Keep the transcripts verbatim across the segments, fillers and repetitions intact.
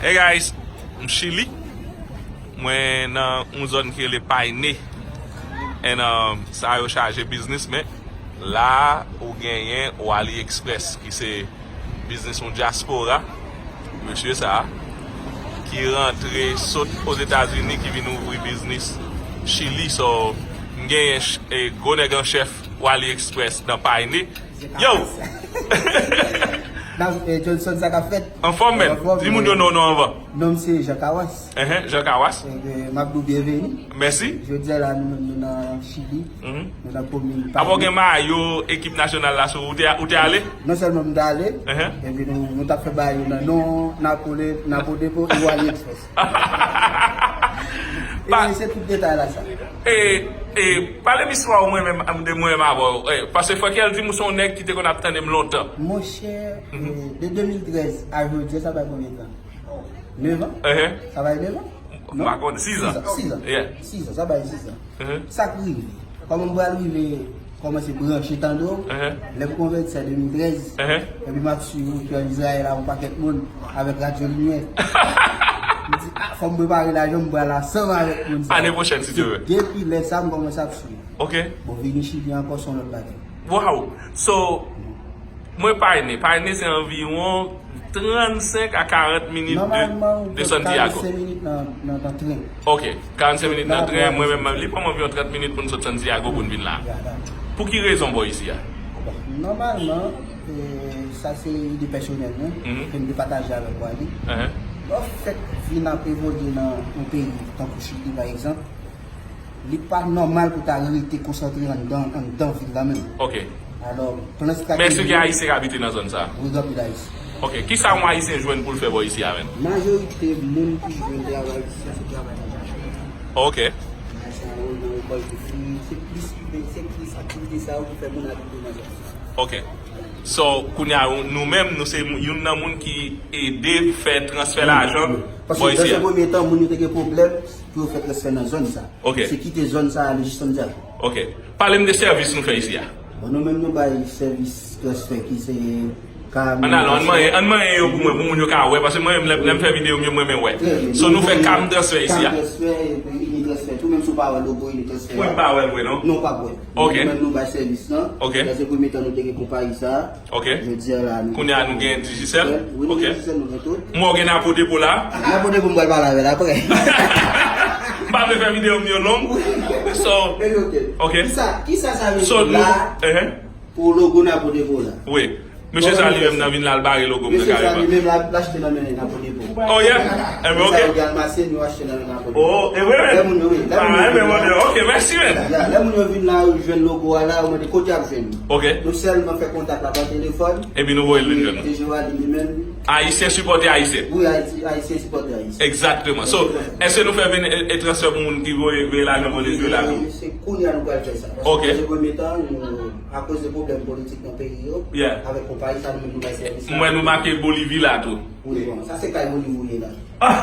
Hey guys, m Chili. Mwen nan yon zòn ki rele Paine. And um, sa yo chaje biznis, men la ou genyen ou AliExpress ki se biznis yon dyaspora. Mesye sa ki rantre sot Ozetazini ki vin ouvri biznis Chili. So, m genyen ch- e gwo nèg an chèf ou AliExpress nan Paine. Yo! Nan eh, Johnson, sa k ap fèt? Anfòm, men. Di moun yo non, non, anvan. Non, m se Jean Kawas. Enhen, Jean Kawas. Ebyen, m ap di w byenveni. Mèsi. Jodi a la, nou menm nou nan Chili. Nou nan komin Apre w gen mayo ekip nasyonal la sou ou te, ou te ale? Non sèlman m t ale, Enhen. epi nou, nou t ap fè bagay yo nan non Napoli, Napo Depo e ou AliExpress. E se tout detay la sa. E, e pale m istwa w mwen menm, de mwen menm avè w. E, paske Francky L di m ou se yon nèg ki te konn ap tande m lontan. Monchè, eh, de de mil trèz a jodi a, sa bay konbyen tan? Nèf an? Enhen. Sa bay nèf an? M pa konn, sis an. Sis an. Yeah. Sis an, sa bay sis an. Enhen. Sa k rive? Kòman m pral rive kòmanse branche tande w? Enhen. Lè m konvèti sa de mil trèz, Enhen. epi m ap swiv ou ki an Izrayèl ak yon pakèt moun avèk Radyo Limyè. M di, ah, fò m prepare lajan m pral ansanm avèk moun sa. Ane pwochèn, si Dye vle. Depi lè sa, m kòmanse ap swiv. Ok. Bon, vini Chili ankò se yon lòt bagay. Wow. So, mwen Paine. Paine se anviwon trannsenk a karant minit de, Nòmalman, ou de fè Santiago. karannsenk minit nan, nan, nan tren. Ok, karannsenk minit nan tren, mwen menm, li pran m anviwon trant minit pou n sot Santiago pou n vin la. Pou ki rezon bò isi a? Bon, nòmalman, eh, sa se ide pèsonèl mwen, Mhm. ke m te pataje avèk Wally. Enhen. Lè w fèk vin ap evolye nan yon peyi tankou Chili, pa egzanp, li pa nòmal pou ta rete konsantre anndan, anndan vil la menm. Ok. Alò, plan Men estrateji. Èske gen Ayisyen k abite nan zòn sa a? Wi, gen anpil Ayisyen. Ok, kisa yon Ayisyen jwenn pou l fè bò isi a, men? Majorite moun ki jwenn travay isi a, se travay nan machin. Ok. Machin yo nan rekòlte fwi, se plis, se plis aktivite sa yo ki fè moun abite nan zòn sa. Ok. So, kounye a, nou menm, nou se youn nan moun ki ede fè transfè lajan Paske bò nan isi se a. Premye tan, moun yo te gen pwoblèm pou yo fè transfè nan zòn sa. Ok. Se kite zòn sa ale jis Santiago. Ok. Pale m de sèvis nou fè isi a. Bon, nou menm nou bay sèvis transfè ki se ka. Ann alon, ann manyen, ann manyen yo pou mwen, pou moun yo ka wè, paske mwen menm, lè, lè m fè videyo m yo, mwen menm wè. So, nou fè cam transfè isi a. Cam transfè, epi ini transfè. Tou menm si w pa wè logo ini transfè. Mwen m pa wè l vre, non? Non, w p ap wè. Ok. Nou menm nou bay sèvis lan. Ok. Nan se premye tan nou te gen konpayi sa. Ok. Jodi a la, nou. Kounye a nou gen Digicel? Wi, nou Ok. gen Digicel, nou gen tout. Mwen gen Napo Depo la. Napo Depo m pral pale avè l apre. M pa vle fè videyo m yo long. So, Epi ok. Ok. Kisa, kisa sa vle So, di nou, la enhen. Pou logo Napo Depo la? Wi. Mesye sa li menm nan vin la, l bare logo m nan Mesye sa kareman. Li menm la, l achte nan men Napo Depo. Oh, yeah? Enben, Sa yo ok. Gen Almasen, yo achte nan men Napo Depo. Oh, e vre, Lè men? moun yo, wi. Lè Ah, moun yo enben, vin mwen, la. Ok, mèsi, men. Ya, lè moun yo vin la, yo jwenn logo a la, yo mande kote y ap jwenn. Ok. Nou sèlman fè kontak la pa telefòn. Epi nou voye l vin jwenn nou. Deje Wally li menm. Ayisyen sipòte Ayisyen. Wi, Ayiti, Ayisyen sipòte Ayisyen. Egzakteman. So, èske nou fè vene, e, e transfè pou moun ki voye, voye lajan Venezuela tou? Se kounye a nou pral fè sa. Ok. Paske se premye tan, nou, akoz de pwoblèm politik nan peyi yo, Yeah. Avèk konpayi sa, nou menm nou bay sèvis la. Mwen nou make Bolivi la tou. Wi, bon, sa se kay Bolivi w ye la.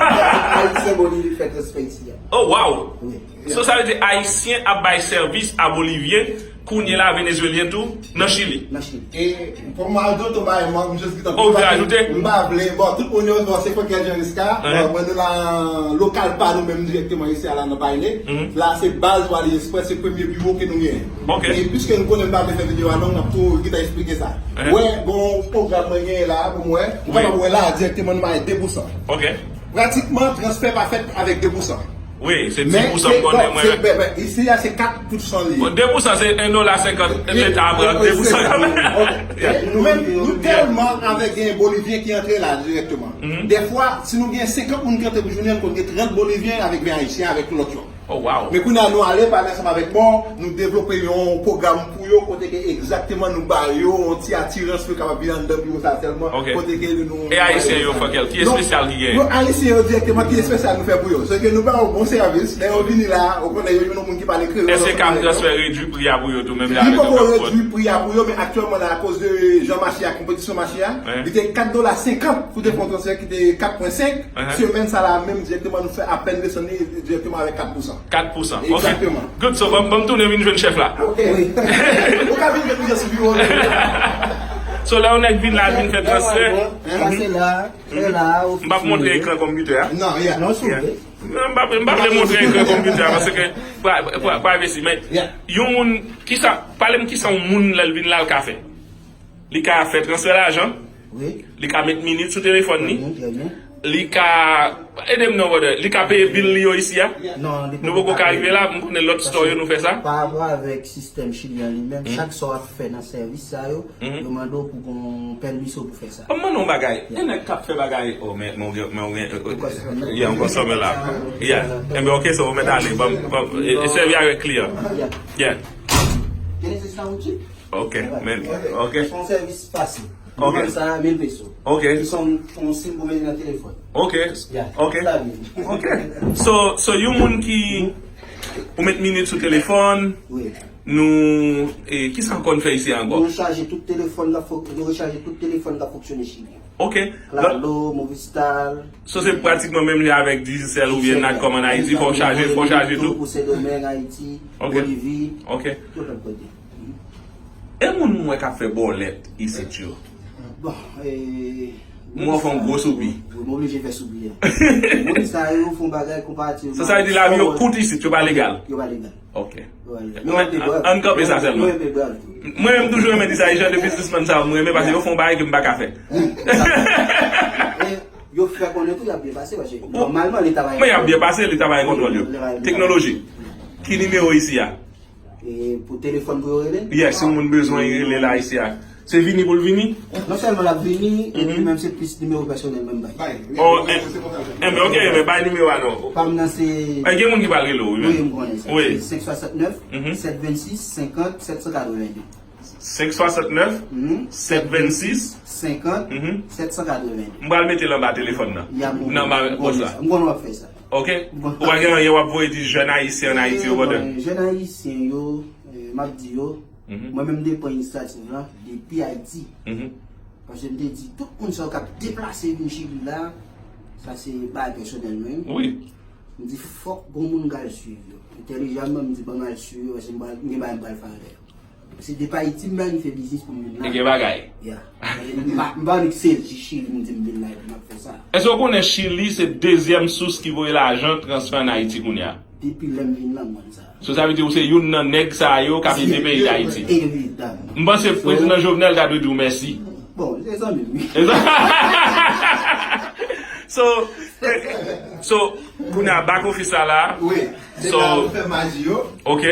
Ayisyen Bolivi fè transfè isi a. Oh, wow! Wi. So, sa vle di Ayisyen ap bay sèvis a Bolivyen, kounye la Venezuelyen tou, nan Chili. Nan Chili. E pou m ajoute yon bagay, mwen, m jis gentan. Oh, ou vle ajoute? M pa vle. Bon, tout moun yo, bon, se Francky Jean Risca. Uh-huh. Bon, mwen, nou la lokal pa nou menm direkteman isi a la nan Paine. Mhm. La, se baz pou AliExpress, se premye biwo ke nou genyen. Ok. E piske nou konnen m pa vle fè videyo a long, m ap tou gentan eksplike sa. Uh-huh. Wè, bon, pwogram mwen genyen la, pou mwen, ou Wi. kapab wè la, direkteman nou bay de pou san. Ok. Pratikman, transfè pa fèt avèk de pou san. Wi, se Men, dis pou san m konnen mwen. Bon, isi a, se kat pou san li ye. Bon, de pou san se en dola senkant, leta pran de pou san kanmenm. Ok. Nou menm, nou tèlman avèk gen Bolivyen ki antre la direkteman. Mhm. Dèfwa, si nou gen senkant moun ki antre pou jounen, nou konn gen trant Bolivyen avèk ven Ayisyen, avèk lòt yo. Oh, wow. Men kounye a nou ale, pale ansanm avèk bon, nou devlope yon pwogram pou yo, kote ke egzakteman nou ba yo yon ti atirans pou yo kapab vin anndan biwo sa sèlman, Ok. Kote ke nou. E Ayisyen yo, Francky, ki Non, espesyal ki genyen? Yo, Ayisyen yo direkteman, ki espesyal nou fè pou yo. Se ke nou ba yo bon sèvis, lè yo vini la, ou konnen yo, yo, moun ki pale kreyòl. Èske cam transfè redui pri a pou yo tou, menm jan Li avèk poko lòt pòt? Redui pri a pou yo, men aktyèlman la, akoz de jan mache a, konpetisyon mache a, Wi. Li te kat dola senkant pou te fè yon transfè ki te kat pwen senk. Uh-huh. Semèn sa la menm direkteman nou fè apèn desann li direkteman avèk kat pou san. Kat pou san. Ok. Egzakteman. Good, so, ban m tounen vin jwenn chèf la. Ok. Ou ka vin jwenn misye sou biwo. So, lè yon nèg vin la, vin fè transfè. Nòmalman, sa se la, se la, m p ap montre ekran konpitè a. Non, yeah. Non, souple. Non, m p ap, m p ap vle montre ekran konpitè a, paske pri-, pri-, privacy. Men, yon moun, kisa, pale m kisa yon moun lè l vin la, l ka fè. Li ka fè transfè lajan. Wi. Li ka met minit sou telefòn li. Trè byen, trè byen. Li ka, ede m non, brother. Li ka peye bil li yo isi a. Non, li poko ka rive la, m konnen lòt store yo nou fè sa. Pa rapò avèk sistèm Chili an li menm, chak sa w ap fè nan sèvis sa yo, yo mande w pou gon pèmisyon pou fè sa. Ban m mande yon bagay. Yon nèg k ap fè bagay, oh, men, men, men, men, yeah, yon customer la. Yeah. Enben, ok, so, ou mèt ale, ban m, ban m, e, e sèvi avèk kliyan. Yeah. Can I say something? Ok, men, ok. Se yon sèvis fasil. Ok. Nou vann sa a mil peso. Ok. Ki se yon, yon sim pou mete nan telefòn. Ok. Yeah. Ok. Sa vin. Ok. So, so yon moun ki, ou met minit sou telefòn, wi, nou, e, kisa ankò n fè isi ankò? Nou chaje tout telefòn k ap fon-, nou rechaje tout telefòn k ap fonksyone Chili. Ok. Claro, Movistar. So se pratikman menm jan avèk Digicel oubyen Natcom ann Ayiti, fò w chaje, fò w chaje tou. Pou Sendomeng, Ayiti, Bolivi, tout lòt kote. E moun mwen k ap fè bòlèt isit yo? Bon, e, m wè w fè yon gwo soupi. Wi, m oblije fè soupi a. Moun sa yo fè yon bagay konpati. Sa, sa vle di lavi yo kout isit, yo pa legal. Yo pa legal. Ok. Ann kanpe sa sèlman. Mwen menm toujou renmen di sa, e jan de biznismann sa yo, mwen renmen paske yo fè yon bagay ke m pa ka fè. Yo fè konnen tou y ap byen pase, paske nòmalman Leta pa gen pwoblèm. Men y ap byen pase, Leta pa gen kontwòl yo. Teknoloji. Ki nimewo isi a? E pou telefòn pou yo rele? Yes, si yon moun bezwen rele la isi a. Se vini pou l vini? Non sèlman l ap vini, epi menm se plis nimewo pèsonèl mwen bay. Oh, enben, ok, men bay nimewo a non. Pa m nan se. Gen moun ki pral rele w, wi. Wi, m konnen sa. Wi. Se senk swasantnèf, sèt vennsis, senkant, sèt san katrevenndez. Senk swasantnèf, sèt vennsis, senkant, sèt san katrevenndez. M pral mete l anba telefòn nan. Nan anba pòs la. M konnen w ap fè sa. Ok? Ou pa gen anyen w ap voye di jèn ayisyen ann Ayiti yo, brother? Jèn ayisyen yo, e, m ap di yo, mwen menm m te pran inisyativ la depi Ayiti. Paske m te di, tout moun sa yo k ap deplase vin Chili la, sa se bagay pèsonèl mwen. Wi. M di, fòk gon moun k al swiv yo. Entèlijaman, m di, ban m al swiv yo, paske m pral, m gen bagay m pral fè avè yo. Se depi Ayiti m planifiye biznis pou m vin la. E gen bagay. Ya. M pa, m pa annik sezi Chili m di m vin la epi m ap fè sa. Èske w konnen Chili se dezyèm sous ki voye lajan transfè ann Ayiti kounye a? Depi lè m vin la, m konn sa. So, sa vle di ou se youn nan nèg sa yo k ap ede peyi Dayiti. Evidaman. M panse prezidan Jovenel ta dwe di w mèsi. Bon, se zanmi m wi. So, so, kounye a back office la la. Wi. Se la nou fè maji yo. Ok.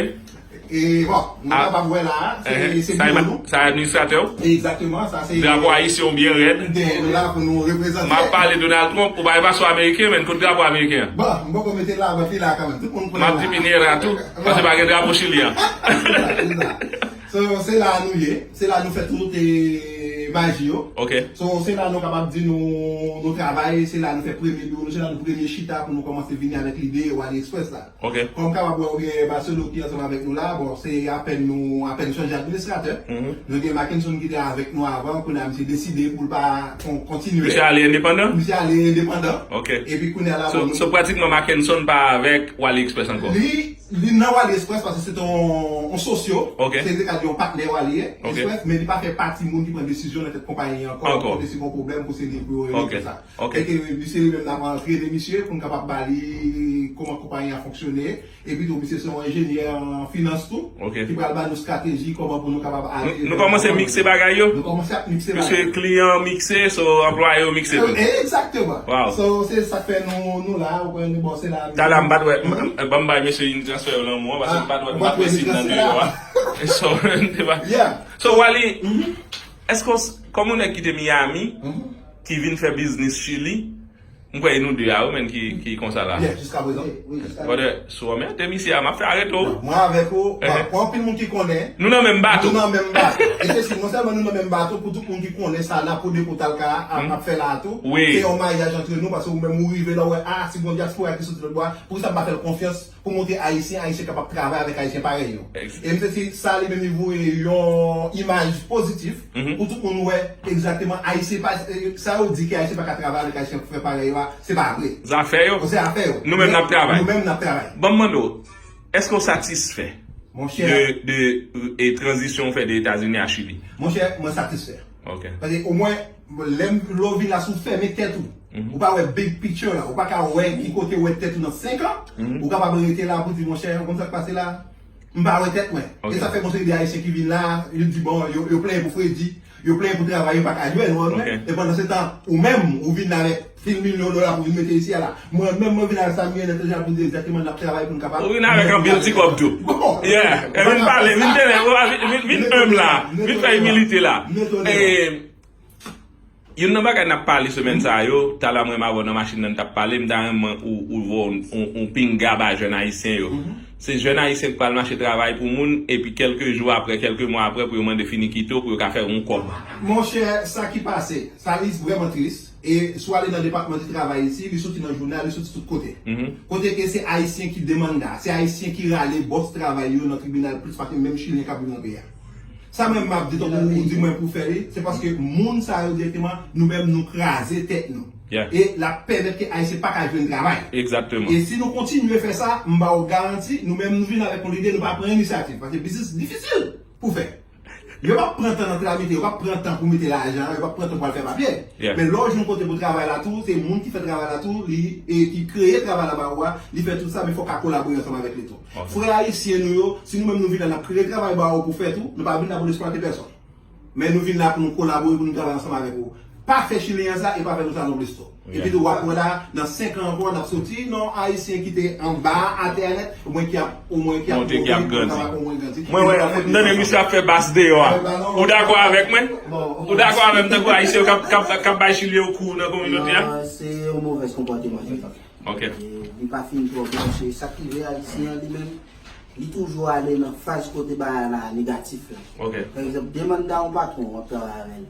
E bon, nou kapab wè la, se, se biwo nou. Sa e administratè w? Egzakteman, sa se. Drapo ayisyen w byen rèd. Dèyè nou la pou nou reprezante. M ap pale Donald Trump, ou pa e paspo ameriken, men kote drapo ameriken an? Bon, m poko mete l la, men li la kanmenm. Tout moun konnen la. M ap di Pinera tou, paske pa gen drapo Chili an. Se sa, se sa. So, se la nou ye, se la nou fè tout, e, maji yo. Ok. So, se la nou kapab di nou, nou travay, se la nou fè premye biwo nou, se la nou premye chita pou nou kòmanse vini avèk lide Wali Express la. Ok. Kòm w kapab wè, ou gen Marcelo ki ansanm avèk nou la. Bon, se apèn nou, apèn chanje administratè. Nou gen Mackenson ki te avèk nou avan, kounye a misye deside pou l pa kon-, kontinye. Misye ale endepandan? Misye ale endepandan. Ok. Epi kounye a la, so, bon, nou so, pratikman Mackenson pa avèk Wali Express ankò? Li, li nan Wali Express paske se te yon, yon sosyo. Ok. Se te ka di yon patnè Wali Express, men li pa fè pati moun ki pran desizyon nan tèt konpayi an ankò. Ankò. Kote si gon pwoblèm, pou se li pou yo regle tout sa. Ok. E ke misye li menm n ap antrene misye pou n kapab ba li kòman konpayi a fonksyone. Epi tou, misye se yon enjenyè an finans tou, ki pral ba nou estrateji kòman pou nou kapab ale. Nou, nou kòmanse mikse bagay yo? Nou kòmanse ap mikse bagay yo. Piske kliyan an mikse, so anplwaye yo mikse tou. E, egzakteman. Wow. So, se sa k fè nou, nou la, ou konprann, bon, se la. Talè a m pa t wè, m, m, ban m bay mesye Unitransfer yo lanmou an, paske m pa t wè, m pa t wè si l nan nimewo a. So, m te pa. Yeah. So, Wally, èske w s-, kòm yon nèg ki te Miami, ki vin fè biznis Chili, m kwè e nou de a wi, menm ki, ki konsa la. Yes, jiskaprezan. Wi, wi, jiskaprezan. Brother, si w anmède misye a, m ap fè arete w. Non, mwen avèk ou, bon, pou anpil moun ki konnen, nou nan menm bato. Nou nan menm bato. E se si, non sèlman nou nan menm bato, pou tout moun ki konnen sa, Napo Depo Talka ap, ap fè la a tou. Wi. Se yon maryaj antre nou, paske ou menm ou rive la, ou wè, a, si gon dyaspora ki soti lòt bò a, poukisa m pa fè l konfyans? Pou montre Ayisyen, Ayisyen kapab travay avèk Ayisyen parèy yo. Ex- E m santi sa li menm li voye yon imaj pozitif pou tout moun wè egzakteman Ayisyen pa, e, sa yo di ke Ayisyen pa ka travay avèk Ayisyen frè parèy yo a, se pa vre. Zafè yo. Se afè yo. Nou menm n ap travay. Nou menm n ap travay. Ban m mande w, èske w satisfè de, de, e, tranzisyon w fè de Etazini a Chili? Monchè, mwen satisfè. Ok. Paske omwen, lè m- lè w vin la, si w fèmen tèt ou, ou pa wè big picture la, ou pa ka wè ki kote w wè tèt ou nan senk an, ou kapab rete la pou di, monchè, ou konn sa k pase la? M pa wè tèt mwen. Ok. E sa fè gon seri de Ayisyen ki vin la, yo di, bon, yo, yo plenyen pou fredi, yo plenyen pou travay, yo pa ka jwenn, ou konprann? Ok. E pandan se tan, ou menm, ou vin la avèk pil milyon dola pou vin mete isi a la. Mwen menm, mwen vin avèk sa m genyen nan tèt la pou m di egzakteman n ap travay pou n kapab. Ou vin avèk anpil ti kòb tou. Bon. Yeah. E vin pale, vin tande, vin, vin, vin enb la, vin fè imilite la. E, youn nan bagay n ap pale semèn sa yo, talè mwen m avè w nan machin nan n t ap pale, m ta renmen ou, ou voye yon, yon, yon pinga ba jèn ayisyen yo. Se jèn ayisyen k pral mache travay pou moun, epi kèlke jou apre, kèlke mwa apre, pou yo mande finikito, pou yo ka fè yon kòb. Monchè, sa ki pase, sa li vrèman tris. E si w ale nan depatman di travay isi, li soti nan jounal, li soti tout kote. Kote ke se Ayisyen ki demanda, se Ayisyen ki rale bòs travay yo nan tribinal plis pase menm Chilyen k ap viv nan peyi a. Sa menm m ap di tankou ou di mwen pou fè li, se paske moun sa yo dirèkteman, nou menm nou kraze tèt nou. Yeah. E l ap pèmèt ke Ayisyen pa ka jwenn travay. Egzakteman. E si nou kontinye fè sa, m ba w garanti, nou menm nou vin avèk yon lide, nou pa pran inisyativ. Paske biznis difisil pou fè. Yo p ap pran tan nan tramite, yo p ap pran tan pou mete lajan, yo p ap pran tan pou al fè papye. Yeah. Men lè w jwenn kote pou travay la tou, se moun ki fè travay la tou, li, e ki kreye travay la ba ou a, li fè tout sa, men fòk a kolabore ansanm avèk li tou. Ok. Frè ayisyen nou yo, si nou menm nou vin la, n ap kreye travay ba ou pou fè tou, nou pa vin la pou n eksplwate pèsòn. Men nou vin la pou nou kolabore, pou nou travay ansanm avèk ou. Pa fè Chilyen an sa e pa fè nou sa non plis tou. Epi tou w ap wè la, nan senk an ankò, n ap soti non Ayisyen ki te anba atè a nèt, omwen ki ap, omwen ki ap monte, ki ap grandi. Mwen wè, m tande misye ap fè bas deyò a. Ou dakò avèk mwen? Ou dakò avè m tankou Ayisyen k ap, k ap, k ap bay Chili yon kou nan kominote a? Non, se yon movèz konpòteman li t ap fè. Ok. E li pa fin twò byen, se sa k rive Ayisyen an li menm. Li toujou ale nan faz kote bagay la negatif la. Ok. Pa egzanp, demanda yon patwon w ap travay avè l.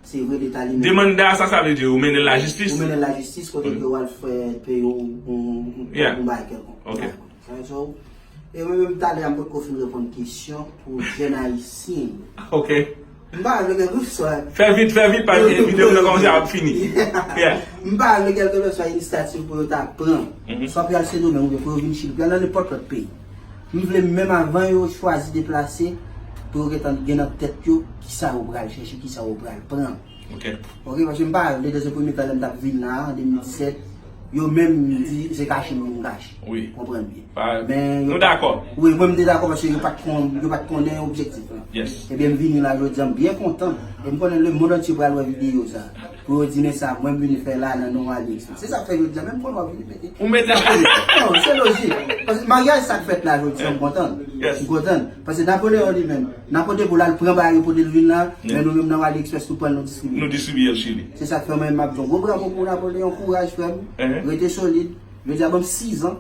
Se vre li ta li menm. Demanda, sa sa vle di? Ou mennen l lajistis? Ou mennen l lajistis, kote ke w al fè peye yon, yon, yon, yon bagay kèlkonk. Ok. Sa vle di, e mwen menm talè a m potko fin reponn kesyon pou jèn ayisyen yo. Ok. M pa vle kèlkeswa. Fè vit, fè vit, paske videyo nan kòmanse ap fini. Yeah. M pa vle kèlkeswa inisyativ pou yo ta pran. Swa pou y al Sendomeng oubyen pou yo vin Chili, pou y al nan nenpòt lòt peyi. M vle menm avan yo chwazi deplase, pou yo gentan gen nan tèt yo kisa yo pral chèche, kisa yo pral pran. Ok. Ok, paske m pa vle, nan premye tan lè m t ap vin la, an de mil disèt, yo menm di se kache moun kache. Wi. Konprann byen. Men nou dakò. Wi, mwen m te dakò paske yo pa t kon, yo pa t konnen objektif lan. Yes. Ebyen, m vini la jodi a, m byen kontan. E m konnen lemonn antye pral wè videyo sa. Pou yo di, men sa, mwen m vini fè la nan non AliExpress. Se sa k fè jodi a, menm kòlè w ap vini mete. Ou mete. Non, se lojik. Paske maryaj sa k fèt la jodi a, m kontan. Yes. M kontan. Paske Napoleon li menm, Napo depo l al pran bagay yo pote l vin la, men nou menm nan AliExpress nou pran l nou distribiye. Nou distribiye l Chili. Se sa k fè mwen m ap di w gwo bravo pou Napoleon, kouraj frè m. Rete solid. Jodi a ban m sis an.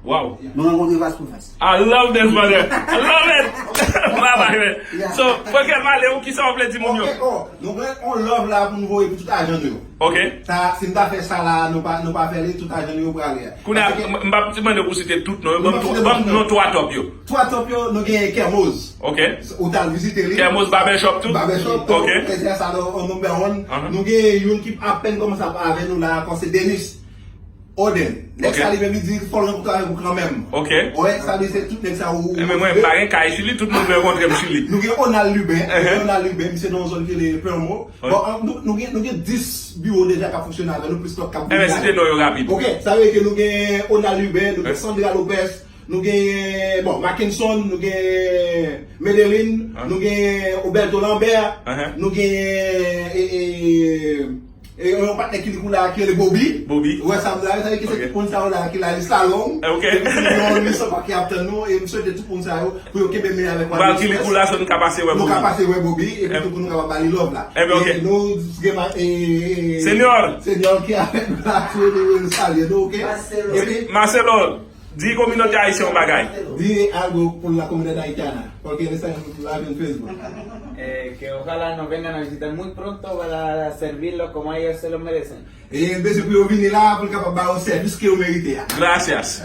Wow. Nou rankontre fas pou fas. I love this, brother. I love it. Bye bye, man. So, Frankel Malé, ou kisa w vle di moun yo? Ok, oh, nou gen on love la pou nou voye pou tout ajan nou yo. Ok. Sa, si n ta fè sa la, nou pa, nou pa fè li, tout ajan nou yo prale. Kounye a, m, m p ap mande w pou site tout non yo, ban m non twa top yo. Twa top yo, nou gen Kermoz. Ok. Ou t al vizite li. Kermoz Barbershop tou? Barbershop tou. Ok. Tèzè sa, nou, nou, nou, nou gen youn ki apèn kòmanse ap avè nou la ankò, se Denis. Oden. Nèg sa li menm li di fò l rankontre avèk ou kanmenm. Ok. Wè, sa vle se tout nèg sa ou. Enben mwen, m pa gen kay Chili, tout moun vle rankontre m Chili. Nou gen Onal Lubin, nou gen Onal Lubin, misye nan yon zòn ki rele Permo. Bon, nou, nou gen, nou gen dis biwo deja k ap fonksyone avè nou, plis lòt k ap vini. Enben site non yo rapid. Ok, sa vle ke nou gen Onal Lubin, nou gen Sandra Lopez, nou gen, bon, Mackenson, nou gen Medellin, nou gen Oberto Lambert, nou gen, e, e, E yon patnè ki li kou la ki rele Bobby. Bobby. Ou wè sa m di la, sa vle di ke se tout moun sa yo la ki la lista long. Ok. E nou gen yon lis ankò ki ap tann nou, e m swete tout moun sa yo pou yo kenbe men avèk Wadley Express. Ki li kou la, so nou ka pase wè Bobby. Nou ka pase wè Bobby, epi tou pou nou kapab ba li love la. Enben, ok. E nou gen ma-, e, e, e, Señor. Señor ki avèk nou la, tou de nou salué nou, ok? Marcelo. Epi Marcelo. Di kominote ayisyen yon bagay. Di algo por la comunidad haitiana, porque él está en la, en Facebook. Eh, que ojalá nos vengan a visitar muy pronto para servirlos como ellos se lo merecen. E m bezwen pou yo vini la pou l kapab ba yo sèvis ke yo merite a. Gracias.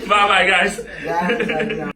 Bye bye, guys. Gracias.